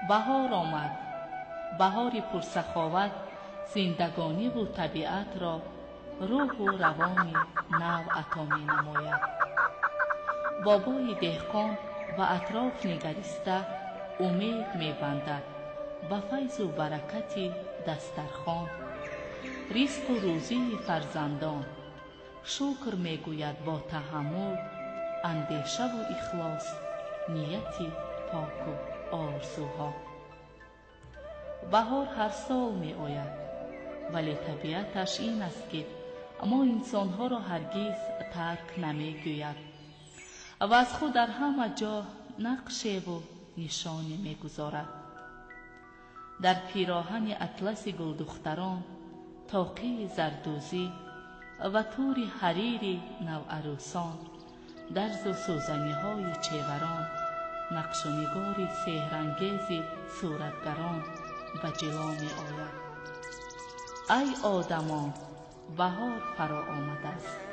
Баҳор омад. Баҳори пурсаховат зиндагониву табиатро рӯҳу равони нав ато менамояд. Бобои деҳқон ба атроф нигариста умед мебандад ба файзу баракати дастархон, ризқу рӯзии фарзандон. Шукр мегӯяд бо таҳаммул, андешаву ихлос, нияти поку орзуҳо. Баҳор ҳар сол меояд, вале табиаташ ин аст, ки мо инсонҳоро ҳаргиз тарк намегӯяд ва аз худ дар ҳама ҷо нақшеву нишоне мегузорад. Дар пироҳани атласи гулдухтарон, тоқии зардӯзӣ ва тӯри ҳарири наварӯсон, дарзу сӯзаниҳои чеварон, нақшу нигори сеҳрангези суратгарон ба ҷило меояд. Ай одамон, баҳор фаро омадааст.